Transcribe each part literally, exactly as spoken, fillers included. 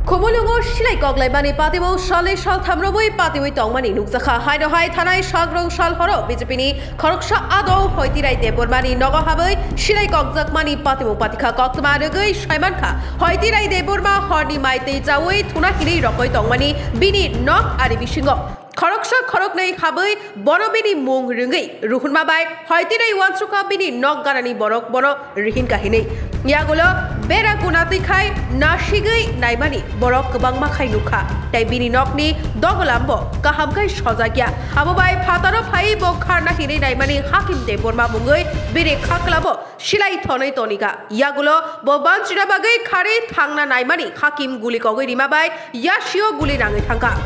Khumulwngo silai koklaimani patimung salni saltham romwi patiwi tongmani nukjakha. Haino hai thanai sagrong sal horo B J P ni khoroksa adong Hoitirai Debbarmani nogo habwi silai kokjakmani patimung patikha. Koktwma rwgwi saimankha, Hoitirai Debbarma horni mai twi chawi thuna hinwi rokoi tongmani bini nok ari bisingo khoroksa khoroknwi habwi bono bini mung rwngwi ruhunma bai Hoitirai uansukha bini nok ganani borok bono rihinka hinwi. Yagulo bera kuna twi khai nasigwi naimani borok kwbangma khai nukha, tei bini nokni dogolambo kaham khai sojakya. Abo bai phataro phaiwi bo kharna hinwi naimani Hakim Debbarma mungwi bini khaklabo silai thonwi tonika. Yagulo bo banchina bagwi kharwi thangna naimani Hakim guli kogwi rima bai yasio guli nangwi thangkha.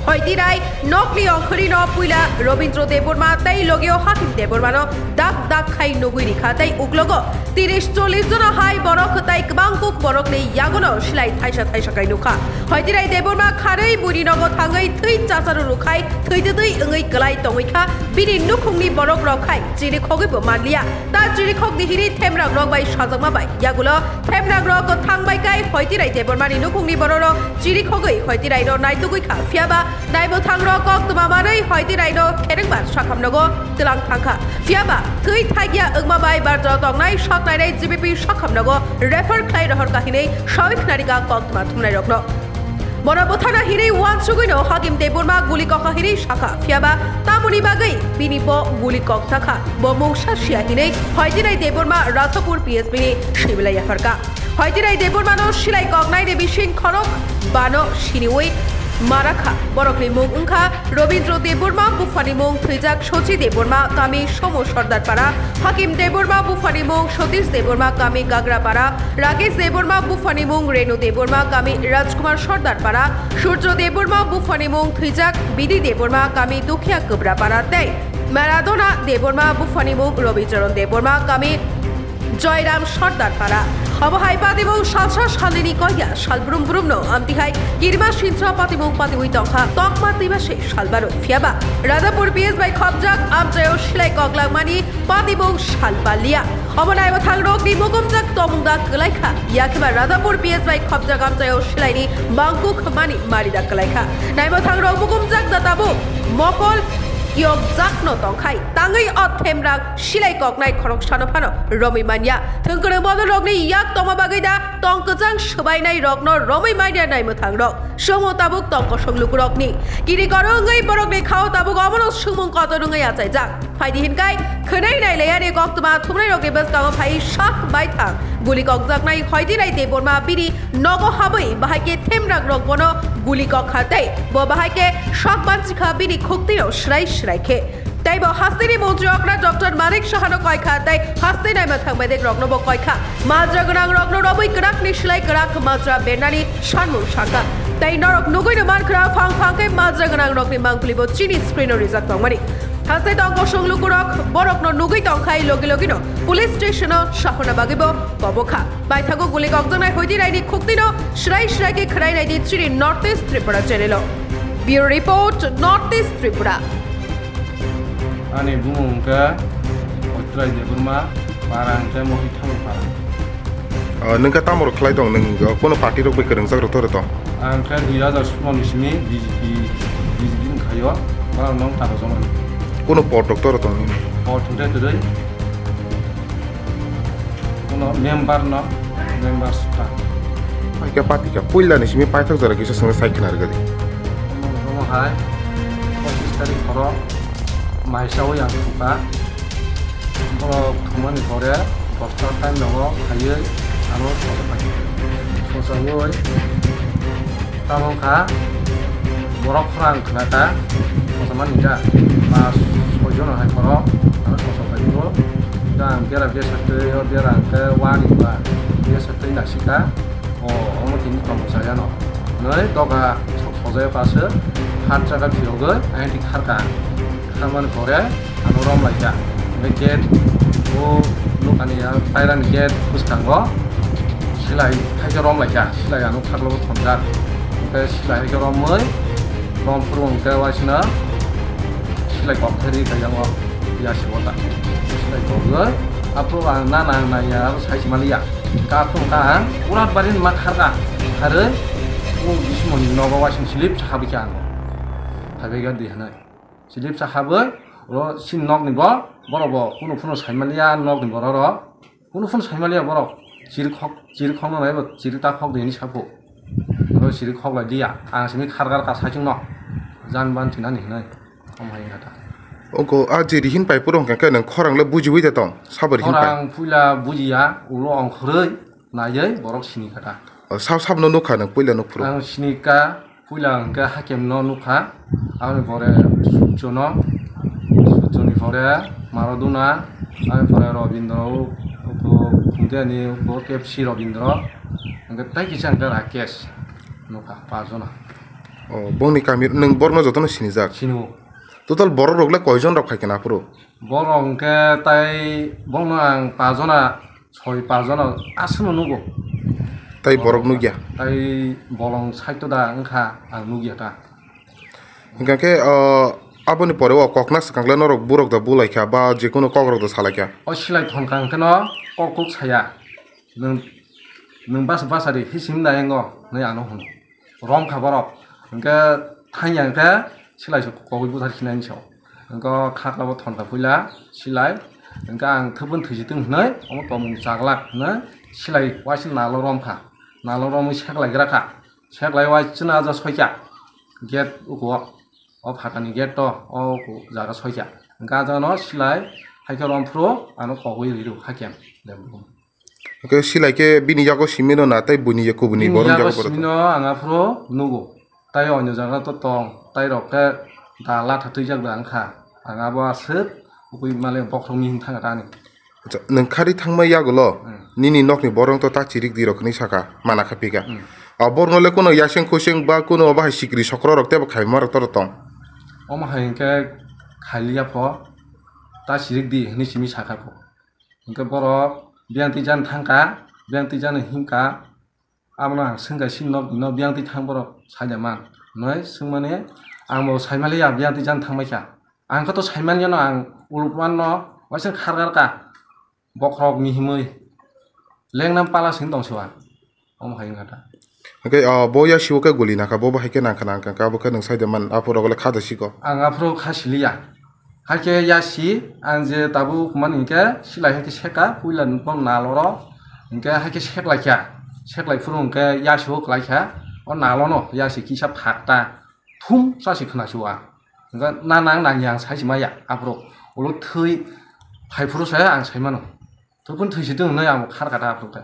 Hoitirai nokni ongkhorino puila Robindra Debbarma tei logio Hakim Debbarmano dak dak khai nugwi rikha tei uklogo tiris chollish jona hai borok tei kwbang kuk borokni yagono silai thaisa thaisa khai nukha. Hoitirai Debbarma kharwi buini nogo thangwi thwi chacharu rwkhai thwi twtwi wngwi kwlai tongwi kha, bini nukhungni borok rok khai chirikhogwi bo manliya. Ta chirikhok ni hini themrang rok bai sajakma bai yagulo themrang rok thangbai kai Hoitirai Debbarmani nukhungni bororok chirikhogwi Hoitirai no naitugwi kha. Phiyaba naimwthang rok koktwma manwi Hoitirai no kherengbar sakhamnogo twlang thangkha. Phiyaba thwi thagya wngma bai barja tongnai saknainai G B P sakhamnogo refer khlai rohor kahinwi sawi khnarika koktwma thumnai rokno. Bono bwthana hinwi uansugwino Hakim Debbarma guli kokha hinwi sakha, phiyaba tamoni bagwi bini bo guli kokjakha, bo mungsa siya hinwi Hoitirai Debbarma Radhapur P S B ni sibilai yapharkha. Hoitirai Debbarmano silai koknaini bising khorok bano siniwi marakha. Borokni mung wngkha Robindra Debbarma, buphani mung thwijak Sochi Debbarma, kami Somo Sordarpara, Hakim Debbarma, buphani mung Satish Debbarma, kami Gagrapara, Rakesh Debbarma, buphani mung Renu Debbarma, kami Rajkumar Sordarpara, Surjo Debbarma, buphani mung thwijak Bidi Debbarma, kami Dukhiya Kwbrapara, tei Maradona Debbarma, buphani mung Robicharan Debbarma, kami Joyram Sordarpara. Obo hai patimung salsa salnini koiya sal brum brumno amtihai kirima sinchra patimung patiwi tongkha tokma twima se salbaro. Phiyaba Radhapur P S bai khopjak amchaio silai koklangmani patimung sal palia. Obo naimwthang rokni mukumjak tomung da kwlaikha. Yakheba Radhapur P S bai khopjak amchaio silaini mangkuk mani mari da kwlaikha. Naimwthang rok mukumjak da tabuk mokol yokjakno tongkhai. Tangwi o themrang silai koknai khoroksano phano romwi manya. Thwngkwrwng bodol rokni yak tongma bagwi da tong kwchang swbainai rokno romwi manya naimwthang rok. Somo tabuk tong kosong lukurokni. Kiri koro wngwi borokni khao tabuk omono swngmung kotor wngwi achaijak. Phaidi hinkai khwnai nai layani koktwma thumnai rokni bwskango phai sak baithang guli kokjaknai Hoitirai Debbarma bini nogo habwi bahai khe themrang rok bono guli kokha tei bo bahai khe sak banchikha bini khuktino srai srai khe. Tei bo hasteni montri okra Doctor Manik Sahano koikha tei hasteni naima thangbai dek rokno bo koikha. Majra gwnang rokno romwi kwrakni slai kwrak majra bernani sanmung sakha. Tei norok nugwi no mankha phang phang khe majra gwnang rokni mangpili bo chini screen o rijak tongmani. Haste tong kosong lukurok borokno nugwi tongkhai logi logi no police station o sahorna bagwi bo kobokha. Baithago guli kokjaknai Hoitiraini khuktino srai srai khe khwrai naidi chini North East Tripura channel o. Bureau Report, North East Tripura. Ani bumung hwnkhe Hoitirai Debbarma, para hwnkhe Mohithamung para. Ah, nwng khe tamo rok khlai tong, nwng, ah, kono party rok bai kwrwngjak rok tore tong? Ang khe dui hazar solo ni simi B J P, B J P ni khaio, borok nong tamo joma. Kono pot rok tore tong nini? Pot hwnkhe kwrwi. Kono member no, member sita. Paikha patikha, puila ni simi paithak jora kisa swngra sai khna rwgadi. Omo hai, pochis tarik horo, maisa oi ang thukha. Borok thumani pore, dosta time nogo khaiwi, ano sochai. Sochaiwi, Tamo wngkha borok khorang khna kha, kochoma ni ta, pas soi jono hai borok, ano kochom bai phuru. Ta ang bera besa twi, o bera hwnkhe wani ba besa twi naisik kha, o omo tini tong chaya no. Nai doga sok sojaya pasu, hat jaga phiyogwi, ayang tik kharkha. Kharmani pore, ano rom lai kha. Hingke gate o nokani ya pairani gate bwskango silai hai khe rom lai kha. Silai ano khaklo thonjak. Hingke silai hai khe romwi, rom phuru hingke waisino silai kok theri kaiyango ya sibo ta. Silai kok goi, aphuru ang na nang nang ya, aro sai si mali ya. Kaphuru ka ang urat barin ma kharka. Harwi O bisimoni nogo waising slip sa habwi kha ang. Phaibai kha di hwnwi. Slip sa habwi, oro chini nokni bo, borok bo kunu phano saimaliya nokni borok rok. Kunu phano saimaliya borok. Chiri khok, chiri khokno naibo chiri ta khok di hwnwi saphu. Oro chiri khok lai liya. Ang simi khargar ka saichung no. Jan ban thinani hwnwi. Omo hai wngkha ta. Oko a je rihin pai phuru hwnkha khe nwng khorang le bujiui de tong, sabo rihin pai. Khorang puila bujiya, ulo ongkhorwi naiwi borok sini kha ta. O, sab sabno nukha nwng puila nukphuru? Ang sini kha, puila hwnkhe Hakem no nukha, aboni pore Suchyo no, Suchyo ni pore Maradona, aboni pore Robindro, uko Khumteni, uko K F C Robindro, hwnkhe tei kisa hwnkhe Rakesh nukha, pas jona. O, bongni kami, nwng borokno jotono sinijak? Sini o. Total borok rok le koijon rok phai khe naphuru? Borok hwnkhe tai bono ang pas jona, soi pas jona aswkno nugo. Tai borok nukya? Tai bolong side da wngkha ang nukya ta. Hwnkha khe, o, aboni pore o kokna swkang le norok burok da bulai kha ba jekunu kok rok da salai kha? O silai thon kha hwnkhe no kok kuk saya. Nwng, nwng basa basa di, hisim da yango, hwnwi ano hwn. Rom kha borok. Hwnkhe thangya hwnkhe silai se kogwi buthar khinani sao. Hwnkhe khakla bo thon kha puila silai. Hwnkhe ang thwpun thwisi tong hwnwi, omo tongmung chaglak hwnwi silai waisa nalo rom kha. Nalo romwi seklai gra kha. Seklai waisa na aja soikha. Gate uko, o phatani gate to, o uko jaga soikha. Hwnkhe aja no silai, haikhe rom phuru, ano kogwi riru, haikhe. Hwnkhe silai khe bini yago simi no na tei buini ya kubuni borok yago borok. Bini yago simi no ang aphuru nugo. Tai onyo jaga to tong, tai rok khe da latha twijak da wngkha. Ang abo aswk ukui male bokhorok mihim thang rani. Acha, nwng khari thangma yagulo, hmm, nini nokni borok to ta chirik di rok hinwi saka, mana kha pika. Hmm. A borokno le kuno yaseng khuseng ba kuno bahai sikri sokro rok tebo khaima rok toro tong. Omo hai hwnkhe khailiya pho, ta chirik di hinwi simi saka pho. Hwnkhe borok biyang twi jani thangkha, biyang twi jani himkha, abono ang swngkha, "Chini nok, nok biyang twi thang borok saida man?" Hwnwi swngmani ang bo saimaliya, biyang twi jani thangbaikha. Ang khe to saimaliya no, ang ulupmano waisa khargar ka, bokhorok mihimwi lengnam pala sing tongsiwa. Omo hai wngkha ta. Hwnkhe, ah, bo yasiwo khe guli nakha, bo bo hai khe nangkha nangkha, abo khe nwng saida man, aphuru rok le kha da siko. Ang aphuru kha siliya. Hakhe yasi, ang je tabuk man hinkhe silai hakhe seka, puila nukmang naloro, hinkhe hakhe seklaikha. Seklai phuru hinkhe yasiwo klaikha, o nalono yasi kisa phakta, thum chasi khwnasiwa. Hinkhe na nang nangya ang saisi maya, aphuru ulo thwi phai phuru se ang saimano. Thwpun thwisi tong hwnwi ang kharkha ta aphuru khe.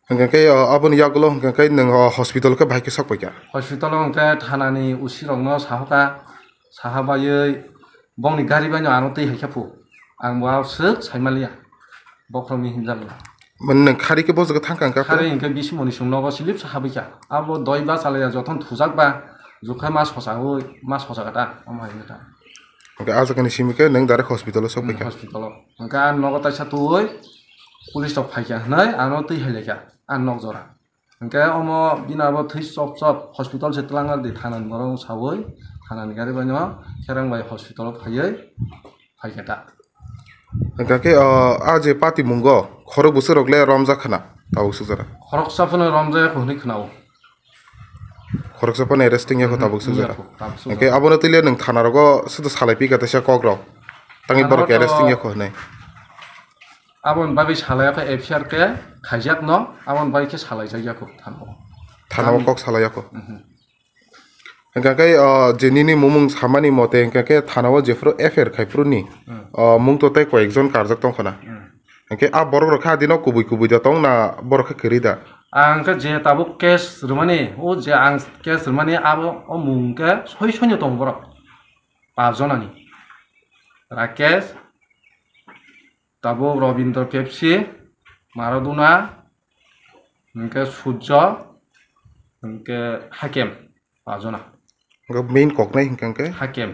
Hwnkhe khe, o, aboni yagulo hwnkhe khe nwng, o, hospital khe bahai khe sok paikha? Hospital o hwnkhe thanani O C rokno sahoka, saha baiwi bongni gari baino ano twi hai khe phu. Ang bo aswk saimaliya. Bokhorokni himjakma. Mane nwng khari khe bo jaga thangkha hwnkhe? Khari hwnkhe bisimoni chwng nogo slip sa habwi kha. Abo doi bachalaiya jothon thujak ba, jukha ma sosawi, ma sosaka ta, omo hai wngkha ta. Hwnkhe ah jagani simi khe nwng direct hospital o sok paikha? Hmm, hospital o. Hwnkhe ang nogo taisa twiwi police rok phaikha hwnwi ano twi hai laikha ang nok jora. Hwnkhe omo bini abo thwi chop chop hospital se twlang di thanani borok sawi thanani gari bai no kherang bai hospital o phaiwi phaikha ta. Hwnkhe khe, o, a je patimungo khorok bwswk rok le romjak khna tabuk swk jora? Khoroksa phano romjak hwnwi khna o. Khoroksa phano arresting ya kho tabuk swk jora. Tabuk swk jora. Hwnkhe abono twi le nwng thana rogo swdo salai pika teisa kok rok. Tangwi borok arresting ya kho hwnwi. Aboni bagwi salai khe F I R khe khaijak no, aboni bagwi khe salai jak ya kho thana o. Thana o kok salai ya kho. Hwnkhe khe, o, je nini mumung samani mote hwnkhe khe thana o jephuru F I R khai phuru ni, o, mung to tei koi ekjon karjak tong khna. Hwnkhe a borok rok khe adino kubui kubui da tong na borok khe kwrwi da? Ang khe je tabuk case rwmani, o je ang case rwmani abo o mung khe soi soi no tongo borok. Pas jonani. Rakesh, tabuk Robindra Kepsi, Maradona, hwnkhe Surjo, hwnkhe Hakem, pas jona. Hwnkhe main koknai hwnkhe hwnkhe? Hakem.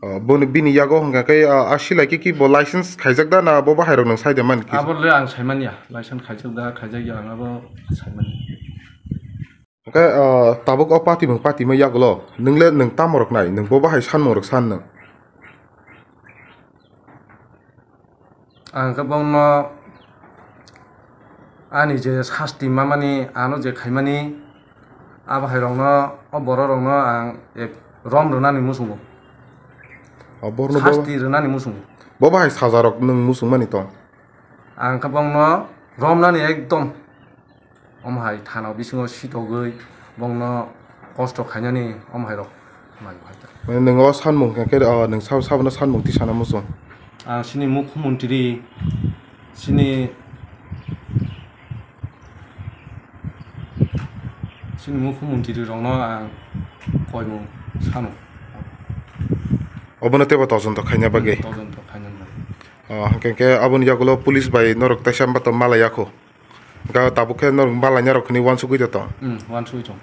O, boni, bini yago hwnkhe khe, a, a silai khe ki bo license khaijak da na bo bahai rok nwng sai de man ki? Abo le ang saimanya, license khaijak da, khaijak ya, ang abo saimanya. Hwnkhe, ah, tabuk o patimung patima yagulo, nwng le nwng tamo rok nai, nwng bo bahai sanmung rok san nwng? Ang khe bono ani je sasti mamani, ano je khaimani, Abo hai rokno, o borok rokno ang ek rom rwnani muchungo. O borno bo, sasti rwnani muchungo. Bo bahai sajarok nwng muchungmani tong? Ang khe bongno romnani ekdom. Omo hai thana bisingo sitogwi bongno kosto khainani omo hai rok mai hai ta. Mane nwng o sanmung khe, o, nwng sabo, sabono sanmung tisana muchung? Ang chini mukhyamantri, chini, chini mukhyamantri rokno ang koimung sano. Obono teibo todonto khaina bagwi? Hmm, todonto khaina bagwi. O, hwnkhe khe aboni yagulo police bai norok teisa bato malai yakho? Ga tabuk khe norok malainarok hwnwi uansugwi tong? Hmm, uansugwi tong.